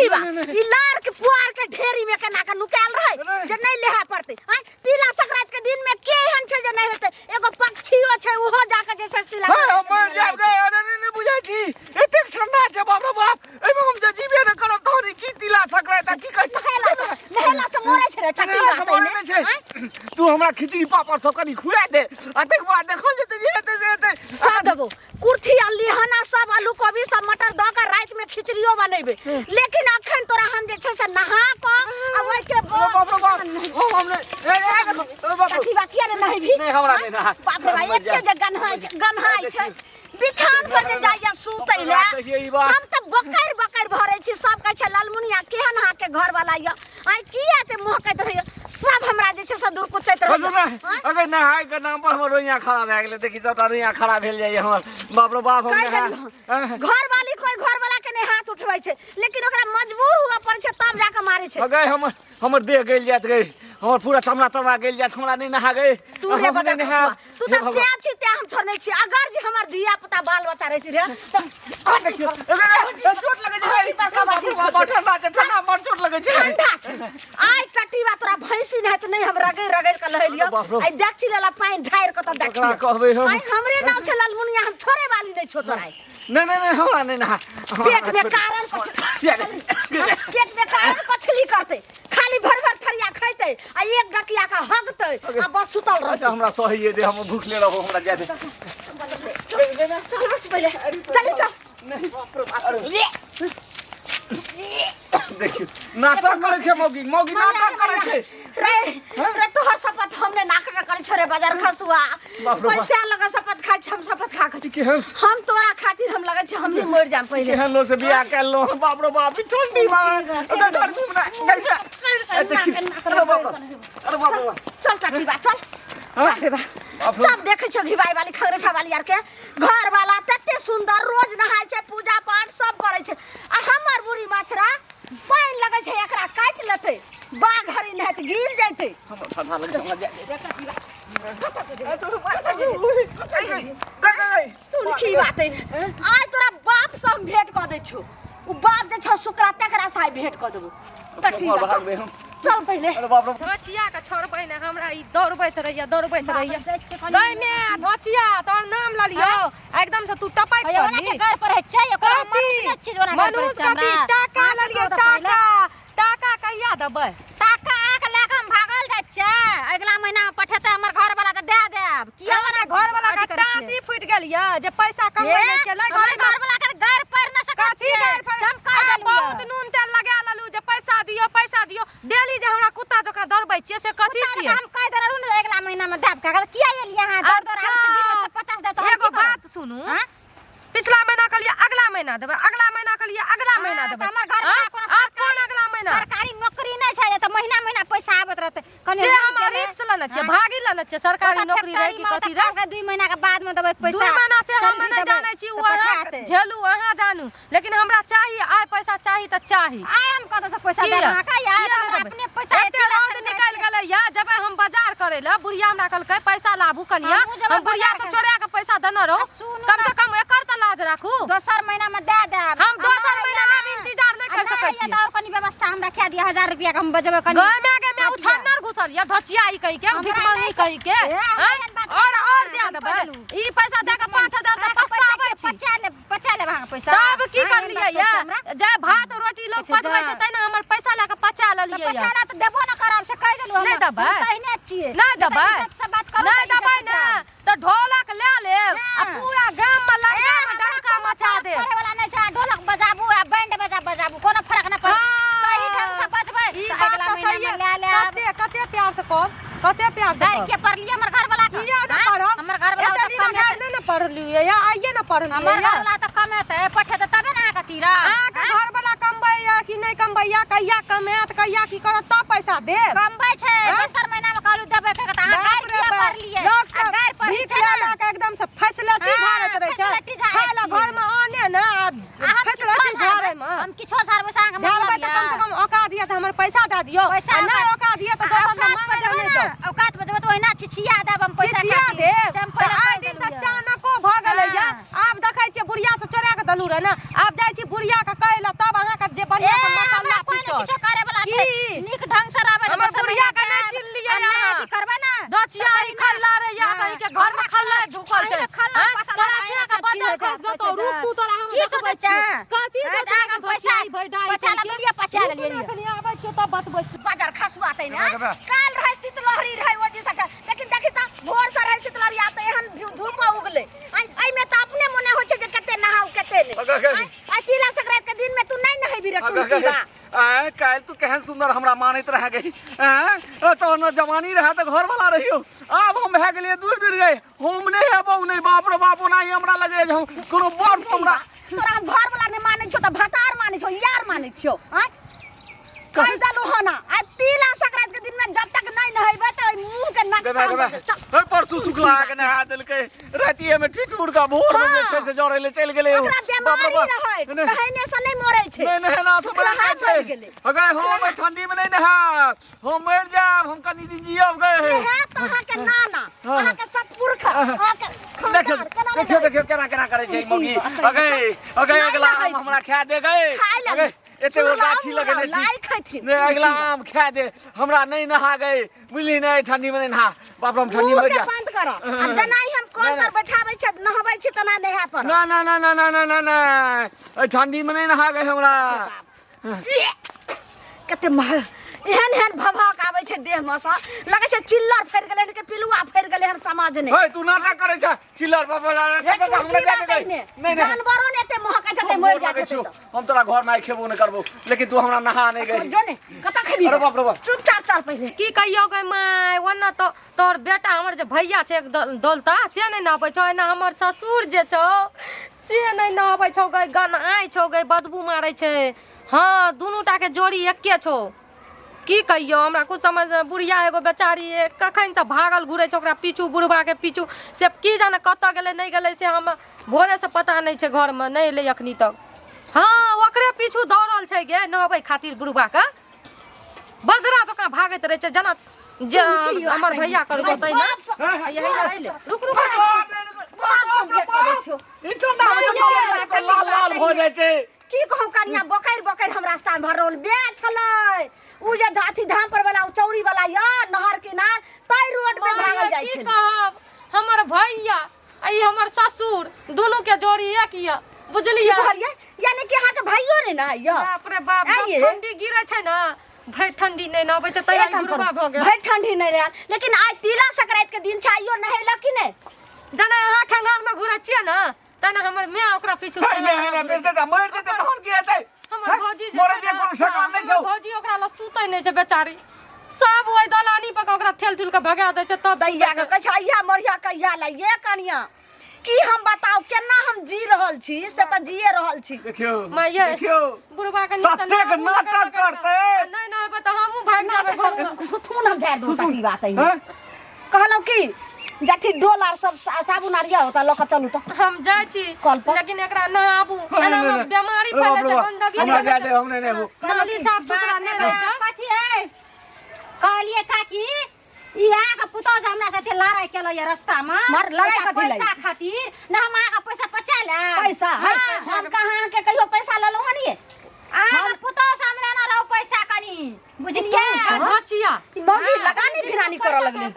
टटीबा ई लार के पुआर के ढेरी में केना के नुकायल रहै जे नहीं लेहा पड़तै आय तिला संक्रांति के दिन में के एहन छै जे नहीं लेतै एगो पक्षियो छै उहो जाके जे छै तिला हे हम संक्रांति के मरि दिन जायब लेहाइ गे अरे नहि नहि बुझै छी एतेक ठंडा छै बाप रे बाप एहिमे हम जे जीबे नहि करब तहन ई की तिला संक्रांति आ की कहै छै नहेला से नहेला से मरै छै रे टटीबा नहेला से मरै नहि छै तू हमरा खिचड़ी पापड़ सब कनि खुआ दे आ तकर बाद देखल जेतै जे हेतै से हेतै सब देबो कुर्थी आ लिहना सब आलू कोबी सब मटर दऽ के राति में खिचड़ियो बनेबे लेकिन अखन तोरा हम जे छै से नहा कऽ आ ओइ के अरे बाप रे बाप ओ हम नहि ए, ए, देखो, अरे बाप रे कथी किया ने नहीं भी नहीं, हमरा नहि नहा। बाप रे बाप एते जे गन्हाइ छै गन्हाइ छै बिछान पर जे जाइया सुतै ले हमरा कहियै ई बात। हम तऽ बकैर बकैर भरै छी सब कहै छै लालमुनिया केहन अहाँके घर वाला यऽ आइ किया एते महकैत रहैया सब हमरा जे छै से दूर कुचैत बस रहैया ने आँय? अगर नहाय के नाम पर हमर रोइयाँ खड़ा भए गेलै देखी सबटा रोइयाँ खड़ा भेल जाइए हमर बाप रे बाप हम कहि नहा देलियौ घर वाली कोई घर वाला के नहीं हाथ उठबै छै लेकिन ओकरा मजबूर हुआ पड़ै छै तब जाके मारै छै अगे हमर हमर देह गलि जायत गई हमर पूरा चमड़ा तमड़ा गलि जायत हमरा नहि नहा गई तू रे बदर खसुआ तू तऽ से छी ते हम छोड़ने छी अगर जे हमर धिया पुता बाल बच्चा रहती रे तऽ चोट लगै छै बाप रे बाप ठंडा छै ठंडा बड़ चोट लगै छै ठंडा छै आइ टटीबा तोरा भैंसी नहि तऽ नहि हम रगड़ रगड़ के लहेलियो बाप रे। आइ देखची लेला पानि ढारि के तऽ देखी ककरा कहबै हम? आइ हमरे नाम छै ललमुनिया हम छोड़े वाली नहि छो तोरा आइ। नहि नहि नहि हमरा नहि नहा पेट में कारण पेट में कारण कछली करते खाली भर भर थरिया खैते आ एक डकिया का हगते आ बस सुतल रहते अच्छा हमरा सहिए दे हम भूखले रहो हमरा जाय दे चल बस पहिले चल चल ले देखियौ नाटक करै छै मौगी मौगी नाटक करै छै रे रे तोहर शपथ हमने नाटक करै छो रे बाजार खसुआ बाप रे बाप। पैसा लगा शपथ खाइ छै हम शपथ खा के केहन हम तोरा खातिर हम लगै छै हमही मरि जाम पहिले केहन लोग से बियाह कर लो बाप रे बाप ई ठंडी में ओकर गर्मी में ना गई जा देखियौ अरे बाप रे अरे बाप रे बाप चल टटीबा चल हाँ? बाप रे बाप सब देखै छौ घिबाई वाली खगरेठा वाली आर के घर वाला तते सुंदर रोज नहाय छै पूजा पाठ सब करै छै आ हमर बूढ़ी मछरा पानि लगै छै एकरा काटि लेतै बाघ हरी नहि तऽ गिर जैतै हमरा ठंडा लगै छै हमरा जाय दे कतऽ जेबही? कतऽ जेबही? तू की बात है आइ तोरा बाप से हम भेंट कऽ दै छौ उ बाप जे छौ शुक्रा तकरा से आइ भेंट कऽ देबौ तऽ ठीक है, भागबै हम। चल पहिले अरे बाप रे धोचिया के छोड़बै ने हमरा ई दौड़बैत रहैया दौड़बैत रहैया जाइ छियै कनी। गै मे धोचिया तोहर नाम ललियौ एकदम से तू टपक ओना के पड़ली घर पर है छै ओकरा मनुष्य नहि छियै जे ओना घर पर मनुष्य छै कथी हमरा। टाका अहाँ से ललियौ कहू तऽ पहिले। टाका टाका कहिया देबै टाका अहाँके लए कऽ हम भागल जाइ छियै अगिला महीना मे पठेतै हमर घर वाला तऽ दए देब किया अहाँके घर वाला के अथी करै छियै? टाँसी फूटि गेल यऽ जे पैसा कमबै नहि छै लै हमर घर घर वाला के गारि पढ़ि नहि सकैत कथी छियै गारि पढ़ि से हम कहि अहाँ देलहुँ बहुत यऽ। नून तेल लगा लेलहुँ जे पैसा दियौ पैसा दियौ डेली जे हमरा कुत्ता जकाँ दौड़बै छियै से कथी कुत्ता छियै जकाँ हम कहि देने रहूँ ने अगिला महीना मे देब कऽ किया एलियै अहाँ दौड़ दौड़ आबै छियै दिन मे 50 दे तऽ हम एगो की करब? बात सुनू हाँ? पिछला महीना कहलियै अगला महीना देबै अगला महीना कहलियै अगला महीना हाँ, देबै तऽ हमर घर वाला आँ? कोनो आब कोन सरकारी- अगला महीना सरकारी नौकरी नहि छै तऽ महीना महीना पैसा आबैत रहतै कनी से रुकि हम गेलै। रिक्स लेने छियै हाँ। भागी लेने छियै सरकारी ओतऽ नौकरी रहै कि फैक्ट्रीमे कथी ओतऽ रहै कहलकै 2 महीना के बाद में देबै पैसा 2 महीना से हम सैलरी नहि देबै, जानै छी ओ तऽ अहाँ पठाते। झेलू अहाँ जानू लेकिन हमरा चाही आइ पैसा चाही तऽ चाही आइ हम कतऽ से पैसा किया? देब अहाँके यार किया नहि हमरा देबै? अपने पैसा एते रौद निकलि गेलै या जेबै हम बाजार करै लए बुढ़िया हमरा कहलकै पैसा लाबू कनिया हमहूँ जेबै हम बुढ़िया बाजार से करै। चोरा के पैसा देने रहू आ सुनू कम ना। से कम एकर तऽ लाज राखू दोसर महीना में दए देब हम दोसर महीना के भी इंतजार नहि कर सकै छी तऽ और कनी व्यवस्था हमरा कए दिअ 1000 रुपया के हम बजबै कनी गाय में के में उछन्नर घुसल या धचिया ई कहि के हमरा भिखमंगी नहि छै। कहि के ए, हमरा आँय? एहन बात और नहि और कहू, दे हम देबै कहि देलहुँ। ई पैसा दे के 5000 तऽ पछताबै छी पचा लेब पचा लेब अहाँके पैसा तब की अहाँ एहन करलियै बात कहै या छियै हमरा? जे भात रोटी लोग अच्छा, पचबै जा। छै तैना हमर पैसा लए के पचा तऽ लेलियै पचा या ला तऽ देबो न करब से कहि देलहुँ हम नहि देबै? हम तहिने छियै नहि देबै तऽ इज्जत से बात करू नहि तऽ इज्जत देबै से ने देब। तऽ ढोलक लए लेब आ हाँ। पूरा गाम में ए, लगदा में हमरा डंका कोनो मचा फरक देब पड़ै वाला नहि छै अहाँ ढोलक बजाबू आ बैंड बजा बजाबू कोनो फरक नहि पड़त हाँ। सही ढंग से बजबै ई तऽ बात अगिला तऽ महीना सही मे लए लेब कते कते प्यार से कहब कते प्यार से गारि कहब के पढ़लियै हमर घर वाला के किया ने आँय? पढ़ब हमर घर वाला एते तऽ दिना कम गारि हेतै नहि ने पढ़लियै या आइये ने पढ़लियै हमर या घर वाला तऽ कम हेतै पठेतै तबे ने अहाँके तीरा अहाँके घर वाला कमबैया कि नहि कमबैया कहिया कमायत कहिया की करत तब पैसा देब कमबै छै आँय? दोसर महीना मे कहलू देबै कह के तऽ अहाँ बाप गारि रे किया बाप, पढ़लियै लोक आ सब गारि पढ़ै भीख छै लए ने लए के एकदम से फैसिलिटी हाँ, झाड़ैत रहै छै फैसिलिटी झाड़ैत खाय लए छियै। घर मे आने ने आ आ हम किछो फैसिलिटी झाड़ै झाड़बै मे हम किछो झाड़बै से अहाँके झाड़बै मतलब तऽ कम से यऽ कम औकात दिअ तऽ हमर पैसा दए दियौ पैसा आ नहि औकात- औकात दिअ तऽ आ दोसर से औकात मांगै पर लए जेबै नहि ने जाउ औकात पर जेबै तऽ ओहिना छिछिया देब हम पैसा छिछिया खातिर देब से हम तऽ पहिले आइ कहि दिन से देलहुँ यऽ। चाणको भऽ गेलै या हाँ। आब देखै छियै बुढ़िया से चोरा के देलहुँ रहे ने आब जाइ छी बुढ़िया के कहै लए तब अहाँके जे बढ़िया ए, से मसाला छै की? नीक ढंग से रहबै तऽ हमर दोसर बुढ़िया महीना के नहि देब। चिन्हलियै आ नहि अहाँ। अथी करबै ना दचिया ई खल्ला रे या कहीं के घर में खल्ला ढुकल छै एहिमे खल्ला हैं? पसरल तोरा एहिमे से सब के चीज बचल होइत खस है, जतौ रूप तू तोरा हम की देखबै सोचै छियौ। छै? कथी हैं, सोचै तऽ आगाँ पैसा पैसा- भरि डाइ पचा लेलियै, पचा लेलियै। रुक ना कनी आबै छियौ तब बतबै छियौ। बाजार खसुआ तै ने गबे, गबे। काल रहै शीतलहरी रहै ओ दिशा के लेकिन देखी तऽ भोर से रहै शीतलहरी आब तऽ एहन धूप उगलै एहिमे तऽ अपने मोने होइ छै जे कते नहाउ कते नहि अगे, अगे। आइ तिला संक्रांति के दिन में तू नहीं नहेबी रे टुनकी बा आय काल्हि तू केहन सुंदर हमरा मानैत रह गई आँय तो न जवानी रहे तऽ घर वाला रहियो आब हम भए गेलियै दूर दूर गए हम नहि हेबौ नहि बाप रे बाप ओनाही हमरा लगैए जे हम कोनो बड़ हमरा तोरा हम घर वाला नहीं मानै छौ तऽ भतार मानै छौ यार मानै छौ आँय कहि देलहुँ हन आ तिला संक्रांति के दिन में जब तक नहीं नहेबै तऽ ओहि मुँह के गबे नक्शा गबे चल ए परसू शुक्ला के नहा देलकै रातिए में ठिठुर का भोर में जे छै से जरै ले चलि गेलै ओकरा बाप रे बीमारी बाप रहै नहि कहने से नहीं मरै छै नहि नहेना से मरि सुखलाहा जाइ छै मरि गेलै अगे हम एहि ठंडी में नहि नहायब हम मरि जायब हम कनि दिन जियब गए नहायब तऽ अहाँके नाना हाँ। अहाँके सतपुरख अहाँके देखियौ खानदान केना नहि देखियौ देखियौ केना केना करै छै ई मौगी अगे अगे नहि अगला नहाइ आम हमरा खा दे गए खाय लए अगे एते गो चूड़ा गाछी मुड़ा लगेने छी लाइ खैथिन नहि अगला आम खा दे हमरा नहि नहा गए बुझली नहि ठंडी में नहि नहा बाप रे हम ठंडी मुँह मरि के जा बंद कर आ जेनाहि हम कल नहि, पर बैठाबै छी नहबै छी तेना नहा पर ना ना ना ना ना ना ना ना एहि ठंडी में नहि नहा गए हमरा कते मह एहन एहन भभक आबै छै देह में से लगै छै चिल्लर फड़ि गेलै हन के पिलुआ फड़ि गेलै हन समाज ने हे तू नाटक करै छ चिल्लर बाबा हमरा जाय दे गई। नहीं नहीं जानवरो ने एते महकै हेतै हम मरि गोर जाइत लगै हेतै छियौ हम तोरा घर में आइ खेबो नहि करबो लेकिन तू हमरा नहा नहि तऽ गई जो ने कतऽ खेबी अरे बाप रे बाप। चुपचाप चल पहिले की कहियो गे माय ओना तो तोर बेटा हमर जे भैया छै एक दौलता से नहि नहबै छौ एना हमर ससुर जे छौ से नहि नहबै छौ गे गनाइ छौ गे बदबू मारै छै हँ दुनू टाके जोड़ी एके छौ की कहियो हमरा कुछ समझ नहि बुढ़िया एगो बेचारी कखनसँ भागल घुरै छै ओकरा पीछू बुढ़बाके पीछू से की जाने कतऽ गेलै नहि गेलै से हम भोरेसँ पता नहि छै घरमे नहि एलै अखनी तक हँ ओकरे पीछू दौड़ल छै गे नहबै खातिर बुढ़बाके बगरा जकाँ भागैत रहै छै जेना जे हमर भैया करै छै तहिना यही रुक रुक ई ठंडा में तऽ लाल लाल भऽ जाइ छै की कहूँ कनिया बकैर बकैर हम रास्ता में भरल बे छलै उ जे अथी धाम पर वाला उ चौरी वाला या नहर किनार तै रोड पे भागल जाइ की छलै कहब हमर भैया आ ई हमर ससुर दुनू के जोड़ी एक यऽ बुझलियै कहलियै यानी कि अहाँके भाइयो नहि ने यऽ बाप रे बाप जब आइये। ठंडी गिरे छै ने भरि ठंडी नहि नहबै छै तहिया एक काम ई बुढ़वा करू, भऽ गेल भरि ठंडी नहि रहल लेकिन आइ तिला संक्रांति के दिन छै आइयो नहेलक कि नहि जेना अहाँ खंगार में घुरै छियै ने तेना हमर माय ओकरा पीछू हे नहि नहि मरि जेतै मरि जेतै तहन की हेतै हमर भौजी जे मरै छै जे ने, कोनो ठेकान नहि छौ हमर भौजी ओकरा लग सुतै नहि छै बेचारी सब ओहि दलानी पर के ओकरा ठेल ठुल के भगा दै छै तब दैया के कहै छै अइया मरिया कहिया लाइए कनिया की हम बताउ केना हम जी रहल छी से तऽ जिए रहल छी देखियौ माइये देखियौ बुढ़वा के नीक ततेक नाटक करतै। नहि नहि हेबै तऽ हमहूँ भागि जेबै घरसँ थुथुन हम झाड़ि दू सकी बात है हैं? कहलहुँ की जथी डोल आर सब साबुन आर यऽ ओतऽ लऽ कऽ चलू तऽ हम जाइ छी कल पर। लेकिन एकरा ना आबू नहीं, एना नहीं, मे नहीं। बेमारी अरे बाप फैले रे छै बाप। गंदगी हमरा फैले जाय छै। दे, हम नहीं नेबो। नाली साफ सुथरा नहि रहै छै कथी है कहलिए काकी ई अहाँके पुतोह जे हमरा साथे लड़ाई केलो ये रास्ता में मार, लड़ाई कथी लए? पैसा खातिर ना हम अहाँके पैसा पचा लेब पैसा है हाँ, हम कहाँ अहाँके कहियो पैसा लेलहुँ हन ये अहाँके पुतोह से हमरा ना रहो पैसा कनी बुझलियै बचिया ई मौगी लगानी भिरानी करऽ लगलै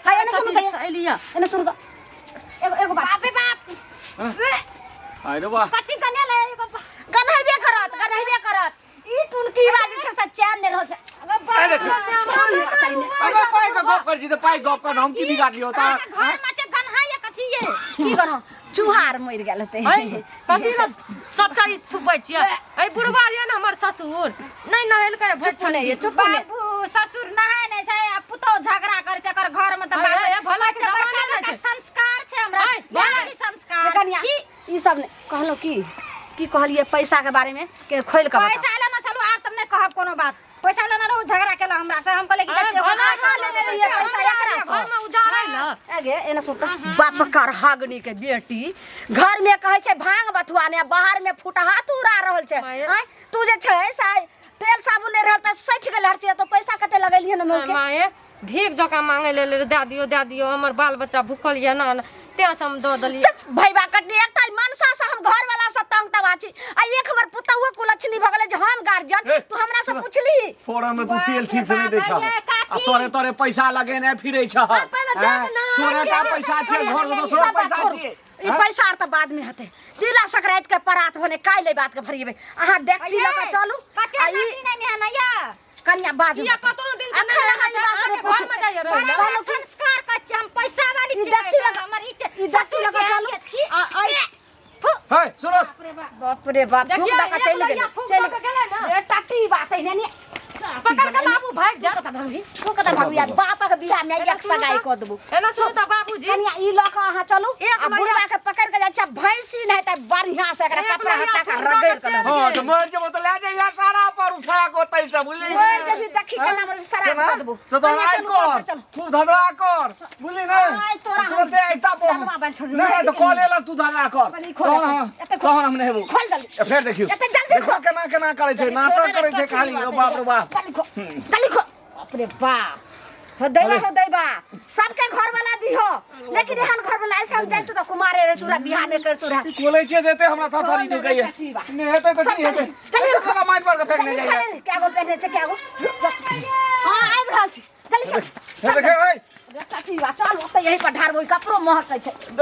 हाय एने सुनू तऽ एलिया एने सुनू तऽ एगो एगो बात बाप रे बाप अरे वाह कथी कने ले एगो गन्हैबे करत गन्हैबे करत ई टुनकी बाजी छै से चैन नहि रहत अरे अरे पाइ के गप कर छी तऽ पाइ गप कर हम की बिगाड़ लियौ तऽ घर में छै गन्हा या कथी ये की करब चूहार मरि गेल हेतै ऐ, कथी लए सच्चाई छुपबै छियै ऐ बुढ़वा ये ने हमर ससुर नहि नहेलकै भरि चुप नहि ये चुप नहि बाबू ससुर नहाय नहि छै आ पुतोह झगड़ा करे छै एकर घर में तऽ ऐ, ऐ, ऐ, भला के बच्चा जमाना बड़का नहि बड़का छै। संस्कार छै हमरा ऐ, भला- बेसी संस्कार कनिया छी ई सब नहि कहलहुँ की की कहलियै पैसा के बारे में के खोलि कऽ बताउ पैसा लेना चलू आब तब नहि कहब कोनो बात पैसा लेना रहू झगड़ा केला हमरा से हम कहले कि अरे जाइ छियै, भला ओकरा लेने रहियै पैसा एकरा से। घर में उजाड़ै ल अगे एने सुन तऽ बाप कर हागनी के बेटी घर में कहै छै भांग बथुआ ने बाहर में फुटहा तू उड़ा रहल छै माये। आँय तू जे छै से तेल साबुन नहि रहल तऽ सठि गेल हर चीज तो पैसा कते लगेलियै ने मौके माये भीख जकाँ मांगे ले ले दए दियौ दए दियौ हमर बाल बच्चा भूखल यऽ ना तें से हम दऽ देलियै। चुप भैबा कटनी, एक तऽ मनसा से हम घर वाला से तंग तबा छी आ एक हमर पुतहुओ कुलक्षणी भऽ गेलै जे हम गार्जियन, ए, तू हमरा से पुछली? फोरन में तू बाप तेल रे ठीक से नहीं बाप, दै छह अरे आ काकी। तोरे तोरे पैसा लगेने फिरै छह। पहिले जा के नहा तोरे टा पैसा छै, घर के दोसरो सब बात पैसा छोड़ू। छै। ई पैसा आर तऽ बाद में हेतै, तिला संक्रांति के परात भने काल्हि एहि बात के भरिएबै। अहाँ देखची लऽ कऽ चलू। कते आ ई मशीन नहि ने या कनिया बाद में किया कतनो दिन से अखन नहि अहाँ ई बात अहाँके नहि घर में जाइए रहै लए। कहलहुँ कि संस्कार करै छी हम, पैसा वाली ई छी। देखची लगा हमर ई छै, ई देखची ससुर लगा के चलू। के छी। आ आ हे सुनो। बाप रे बाप, थूक देखियै, दऽ कऽ एक चलि लोहिया गेलै, थूक चलि दऽ कऽ गेलै ने। ए, टट्टी बात है ने। पकड़ के लाबू, भागि जा। तू कतऽ भगबी, तू कतऽ भगबी? आ बापक बियाह में एक सगाई कऽ देबू। एना सुनू तऽ बाबूजी। कनिया, ई लऽ कऽ अहाँ चलू एक आ लोहिया- बुढ़वा के पकड़ के जाइ छै भैंसी, नहीं तऽ बढ़िया से एकरा एक कपड़ा लोहिया हटा के थूक रगड़ दऽ के कऽ लऽ हाँ, तो मर जेबो तऽ लए जइहे सारा पर उठा के ओतै से, बुझली? मरि जेबही, देखी केना मरे सराप केना? कऽ देबू। तो तोहर कनिया, आइ चलू, घर कर पर चलू। खूब धधरा कर, बुझली ने? आइ तोरा हम- तुरते अइता पर चलवा बार छोड़। नहीं तो कॉले लग तू धधरा कर। पहिले ई खोल। तहन हम एते खोल। तहन हम नेहेबो। खोल जल्दी। ए, फेर देखियौ। एते जल्दी देखो खोल। केना केना करै छै, नाटक करै छै खाली। ओ बाप रे बाप। जल्दी खोल, जल्दी खोल। बाप रे बाप, हो दैबा, हो दैबा, सबके घर वाला दिहो, लेकिन एहन घर वाला ऐसे हम जान तो कुमारे रे तोरा बियाह नहीं कर तोरा। ई खोलै छै देते हमरा थरथरी खोल ढुकैया। रे, नहि हेतै तऽ की हेतै? चल। चल माटि पर के फेंकने जाइए। क्या गो पहने छै, क्या गो? हां, आबि रहल छी, चल चल। हे देखे ओइ। बेटा, की बा, चल ओतऽ यही पर ढारबो, ई कपड़ो महकै छै।